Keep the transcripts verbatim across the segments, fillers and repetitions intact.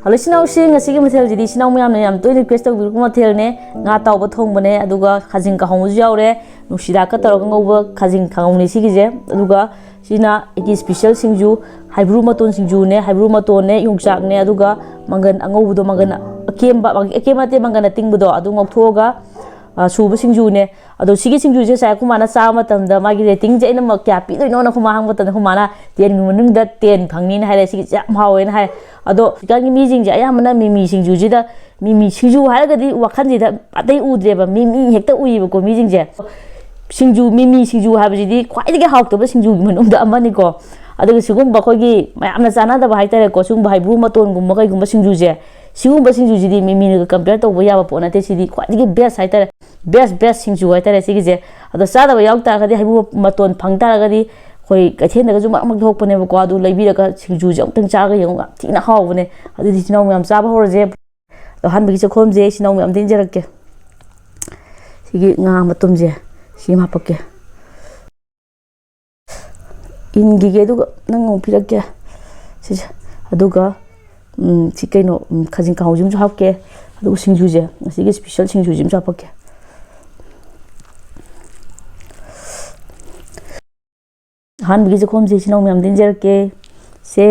Hello ꯏꯆꯤꯟ ꯏꯅꯥꯎꯁꯤꯡ, ꯉꯁꯤꯒꯤ ꯃꯊꯦꯜꯁꯤꯗꯤ ꯏꯆꯤꯟ ꯏꯅꯥꯎ ꯃꯌꯥꯝꯅ ꯌꯥꯝ ꯇꯣꯏꯅ request ꯇꯧꯕꯤꯔꯛꯄ ꯃꯊꯦꯜꯅꯦ꯫ ꯉꯥ ꯑꯇꯥꯎꯕ ꯊꯣꯡꯕꯅꯦ, ꯑꯗꯨꯒ ꯈꯥꯖꯤꯡ ꯀꯥꯡꯍꯧ ꯑꯃꯁꯨ ꯌꯥꯎꯔꯦ꯫ ꯅꯨꯡꯁꯤꯗꯥꯛꯀ ꯇꯧꯔꯒ ꯉꯧꯕ ꯈꯥꯖꯤꯡ ꯀꯥꯡꯍꯧꯅꯤ ꯁꯤꯒꯤꯁꯦ꯫ ꯑꯗꯨꯒ ꯁꯤꯅ ꯑꯩꯒꯤ special ꯁꯤꯡꯖꯨ, ꯍꯩꯕ꯭ꯔꯨ ꯃꯇꯣꯟ ꯁꯤꯡꯖꯨꯅꯦ꯫ ꯍꯩꯕ꯭ꯔꯨ ꯃꯇꯣꯟꯅꯦ, ꯌꯣꯡꯆꯥꯛꯅꯦ, ꯑꯗꯨꯒ ꯃꯪꯒꯟ ꯑꯉꯧꯕꯗꯣ, ꯃꯪꯒꯟ ꯑꯀꯦꯝꯕ, ꯑꯀꯦꯝꯕ ꯅꯠꯇꯦ, ꯃꯪꯒꯟ ꯑꯇꯤꯡꯕꯗꯣ, ꯑꯗꯨ ꯉꯧꯊꯣꯛꯑꯒ, ꯑ, ꯁꯨꯕ ꯁꯤꯡꯖꯨꯅꯦ꯫ ꯑꯗꯣ ꯁꯤꯒꯤ ꯁꯤꯡꯖꯨꯁꯦ ꯉꯁꯥꯏ ꯑꯩꯈꯣꯏ ꯃꯥꯅ ꯆꯥꯕ ꯃꯇꯝꯗ ꯃꯥꯒꯤ rating ꯁꯦ ꯑꯩꯅ ꯃ-, ꯀꯌꯥ ꯄꯤꯗꯣꯏꯅꯣꯅ ꯑꯩꯈꯣꯏ ꯃꯥ ꯍꯪꯕ ꯃꯇꯝꯗ, ꯑꯩꯈꯣꯏ ꯃꯥꯅ ten ꯒꯤ ꯃꯅꯨꯡꯗ ten ꯐꯪꯅꯤꯅ ꯍꯥꯏꯔꯦ꯫ ꯁꯤꯒꯤꯁꯦ ꯌꯥꯝ ꯍꯥꯎꯋꯦꯅ ꯍꯥꯏ꯫ ꯑꯗꯣ ꯍꯧꯖꯤꯛꯀꯥꯟꯒꯤ ꯃꯤꯁꯤꯡꯁꯦ ꯑꯌꯥꯝꯕꯅ ꯃꯤꯃꯤ ꯁꯤꯡꯖꯨꯁꯤꯗ, ꯃꯤꯃꯤ ꯁꯤꯡꯖꯨ ꯍꯥꯏꯔꯒꯗꯤ ꯋꯥꯈꯜꯁꯤꯗ ꯑꯇꯩ ꯎꯗ꯭ꯔꯦꯕ, ꯃꯤꯃꯤ ꯍꯦꯛꯇ ꯎꯏꯌꯦꯕꯀꯣ ꯃꯤꯁꯤꯡꯁꯦ꯫ ꯁꯤꯡꯖꯨ, ꯃꯤꯃꯤ ꯁꯤꯡꯖꯨ ꯍꯥꯏꯕꯁꯤꯗꯤ ꯈ꯭ꯋꯥꯏꯗꯒꯤ ꯍꯥꯎꯇꯕ ꯁꯤꯡꯖꯨꯒꯤ ꯃꯅꯨꯡꯗ ꯑꯃꯅꯤꯀꯣ꯫ ꯑꯗꯨꯒ ꯁꯤꯒꯨꯝꯕ ꯑꯩꯈꯣꯏꯒꯤ ꯃꯌꯥꯝꯅ ꯆꯥꯅꯗꯕ ꯍꯥꯏꯇꯥꯔꯦꯀꯣ, ꯁꯤꯒꯨꯝꯕ ꯍꯩꯕ꯭ꯔꯨ ꯃꯇꯣꯟꯒꯨꯝꯕ ꯀꯩꯒꯨꯝꯕ ꯁꯤꯡꯖꯨꯁꯦ, ꯁꯤꯒꯨꯝꯕ ꯁꯤꯡꯖꯨꯁꯤꯗꯤ ꯃꯤꯃꯤꯅꯒ compare ꯇꯧꯕ ꯌꯥꯕ ꯄꯣꯠ ꯅꯠꯇꯦ꯫ ꯁꯤꯗꯤ ꯈ꯭ꯋꯥꯏꯗꯒꯤ best ꯍꯥꯏꯇꯥꯔꯦ, best, best ꯁꯤꯡꯖꯨ ꯍꯥꯏꯇꯥꯔꯦ ꯁꯤꯒꯤꯁꯦ꯫ ꯑꯗꯣ ꯆꯥꯗꯕ ꯌꯥꯎ ꯇꯥꯔꯒꯗꯤ, ꯍꯩꯕ꯭ꯔꯨ ꯃꯇꯣꯟ ꯐꯪ ꯇꯥꯔꯒꯗꯤ, ꯑꯩꯈꯣꯏ ꯀꯩꯊꯦꯜꯗꯒꯁꯨ ꯃꯔꯛ ꯃꯔꯛ ꯊꯣꯛꯄꯅꯦꯕꯀꯣ, ꯑꯗꯨ ꯂꯩꯕꯤꯔꯒ ꯁꯤꯡꯖꯨꯁꯦ ꯑꯃꯨꯛꯇꯪ ꯆꯥꯔꯒ ꯌꯦꯡꯉꯨ, ꯌꯥꯝ ꯊꯤꯅ ꯍꯥꯎꯕꯅꯦ꯫ ꯑꯗꯨꯗꯤ ꯏꯆꯤꯟ ꯏꯅꯥꯎ ꯃꯌꯥꯝ ꯆꯥꯕ ꯍꯧꯔꯁꯦ꯫ ꯑꯗꯣ ꯑꯍꯥꯟꯕꯒꯤ ꯆꯥꯛꯈꯣꯝꯁꯦ ꯏꯆꯤꯟ ꯏꯅꯥꯎ ꯃꯌꯥꯝꯗ ꯏꯟꯖꯔꯛꯀꯦ꯫ ꯁꯤꯒꯤ ꯉꯥ ꯃꯇꯨꯝꯁꯦ ꯁꯤ ꯑꯃ ꯍꯥꯄꯛꯀꯦ꯫ ꯏꯟꯈꯤꯒꯦ, ꯑꯗꯨꯒ ꯅꯪ ꯑꯃꯨꯛ ꯄꯤꯔꯛꯀꯦ꯫ ꯁꯤꯁꯦ꯫ ꯑꯗꯨꯒ, ꯎꯝ, ꯁꯤ ꯀꯩꯅꯣ, ꯎꯝ, ꯈꯥꯖꯤꯡ ꯀꯥꯡꯍꯧꯁꯤ ꯑꯃꯁꯨ ꯍꯥꯞꯀꯦ꯫ ꯑꯗꯨꯒ ꯁꯤꯡꯖꯨꯁꯦ, ꯉꯁꯤꯒꯤ special ꯁꯤꯡꯖꯨꯁꯤ ꯑꯃꯁꯨ ꯍꯥꯄꯛꯀꯦ꯫ ꯑꯍꯥꯟꯕꯒꯤ ꯆꯥꯛꯈꯣꯝꯁꯦ ꯏꯆꯤꯟ ꯏꯅꯥꯎ ꯃꯌꯥꯝꯗ ꯏꯟꯖꯔꯛꯀꯦ꯫ ꯁꯦ꯫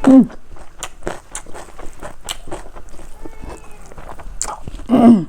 ꯎꯝ꯫ ꯎꯝ꯫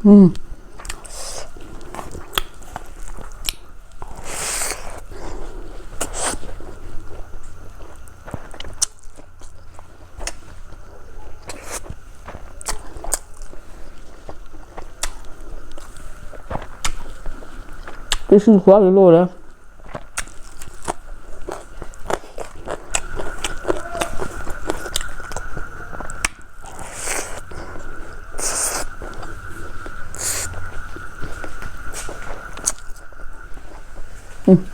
ꯎꯝ꯫ ꯏꯁꯤꯡ ꯈꯨꯌꯥꯗꯤ ꯂꯣꯏꯔꯦ꯫ ꯎꯝ꯫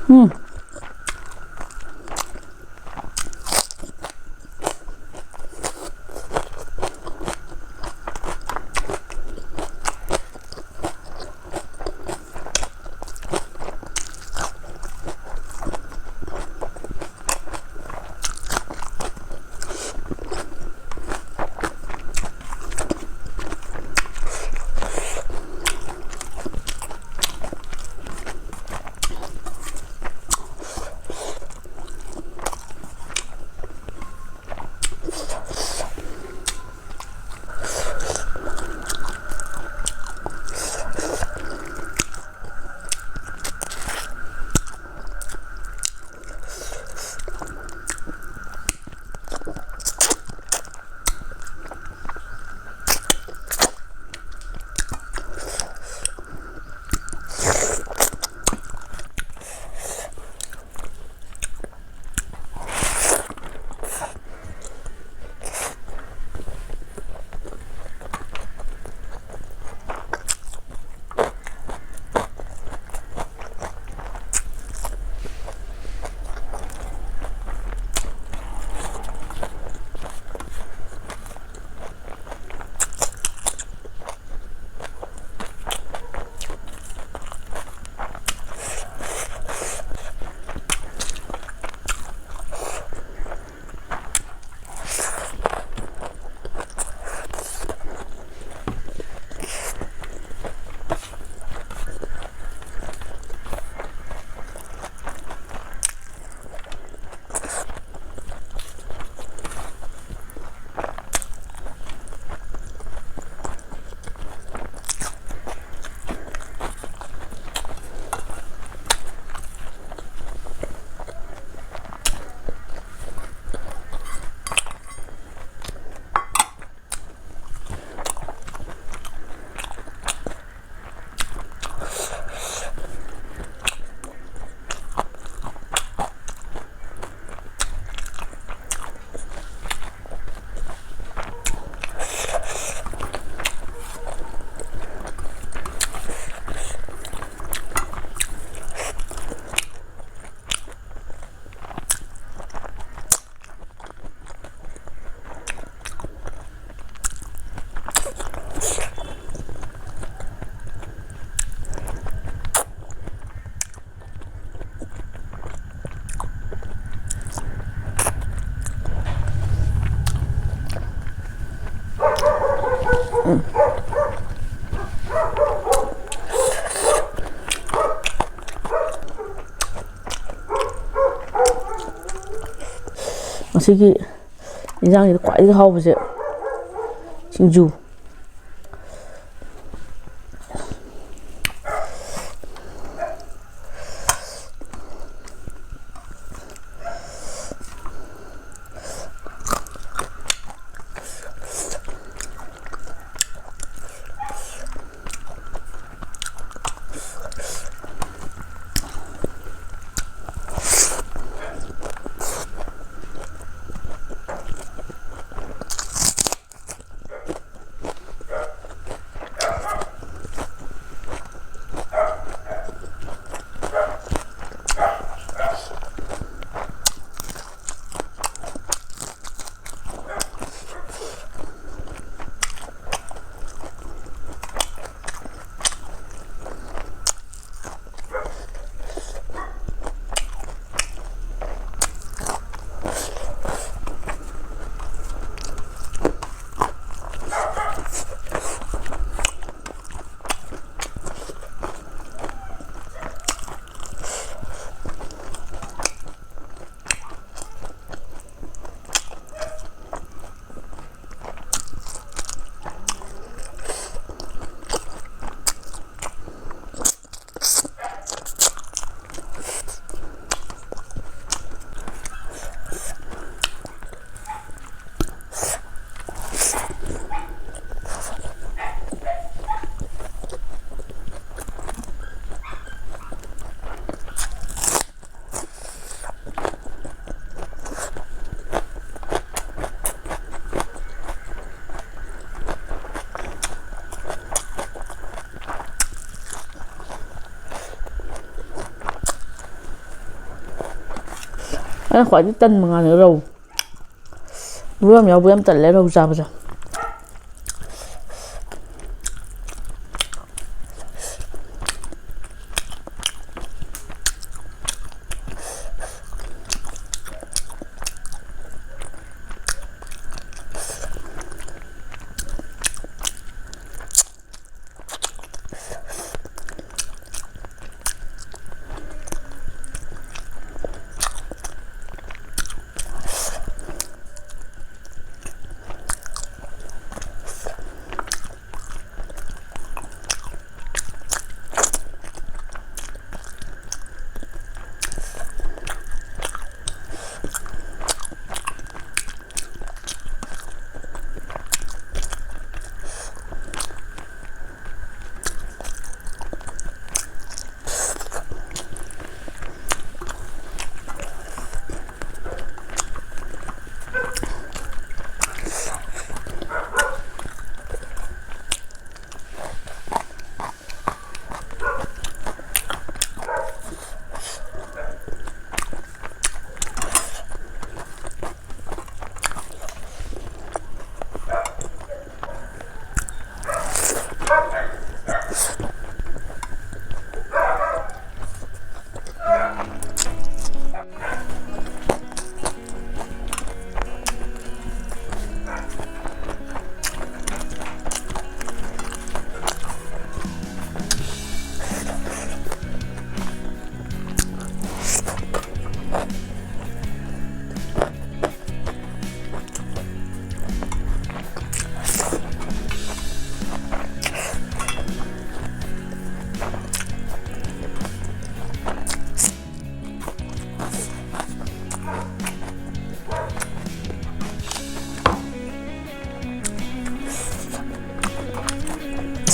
ꯎꯝ꯫ ꯁꯤꯒꯤ ꯏꯟꯖꯥꯡꯁꯤꯗ ꯈ꯭ꯋꯥꯏꯗꯒꯤ ꯍꯥꯎꯕꯁꯦ ꯁꯤꯡꯖꯨ꯫ ꯑꯩꯅ ꯈ꯭ꯋꯥꯏꯗꯒꯤ ꯇꯟꯕ ꯉꯥꯅꯦ ꯔꯧ꯫ ꯔꯧ ꯌꯥꯝ ꯌꯥꯎꯕ ꯌꯥꯝ ꯇꯜꯂꯦ ꯔꯧ ꯆꯥꯕꯁꯦ꯫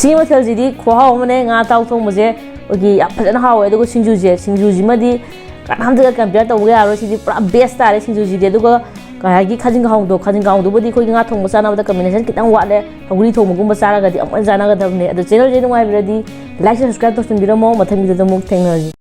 ꯁꯤ ꯃꯊꯦꯜꯁꯤꯗꯤ ꯈꯨꯍꯥꯎ ꯑꯃꯅꯦ꯫ ꯉꯥ ꯑꯇꯥꯎ ꯊꯣꯡꯕꯁꯦ ꯑꯩꯈꯣꯏꯒꯤ ꯌꯥꯝ ꯐꯖꯅ ꯍꯥꯎꯋꯦ꯫ ꯑꯗꯨꯒ ꯁꯤꯡꯖꯨꯁꯦ, ꯁꯤꯡꯖꯨꯁꯤꯃꯗꯤ ꯀꯅꯥꯝꯇꯒ compare ꯇꯧꯕ ꯌꯥꯔꯣꯏ꯫ ꯁꯤꯗꯤ ꯄꯨꯔꯥ best ꯇꯥꯔꯦ ꯁꯤꯡꯖꯨꯁꯤꯗꯤ꯫ ꯑꯗꯨꯒ ꯀꯩ ꯍꯥꯏꯒꯤ ꯈꯥꯖꯤꯡ ꯈꯥꯍꯣꯡꯗꯣ, ꯈꯥꯖꯤꯡ ꯈꯥꯍꯣꯡꯗꯨꯕꯨꯗꯤ ꯑꯩꯈꯣꯏꯒꯤ ꯉꯥ ꯊꯣꯡꯕ ꯆꯥꯅꯕꯗ combination ꯈꯤꯇꯪ ꯋꯥꯠꯂꯦ꯫ ꯁꯧꯒ꯭ꯔꯤ ꯊꯣꯡꯕꯒꯨꯝꯕ ꯆꯥꯔꯒꯗꯤ ꯑꯃꯨꯛ ꯍꯦꯟꯅ ꯆꯥꯅꯒꯗꯕꯅꯦ꯫ ꯑꯗꯣ channelꯁꯦ ꯅꯨꯡꯉꯥꯏꯕꯤꯔꯗꯤ like, subscribe ꯇꯧꯁꯤꯟꯕꯤꯔꯝꯃꯣ꯫ ꯃꯊꯪꯒꯤꯗꯨꯗ ꯑꯃꯨꯛ ꯊꯦꯡꯅꯔꯁꯤ꯫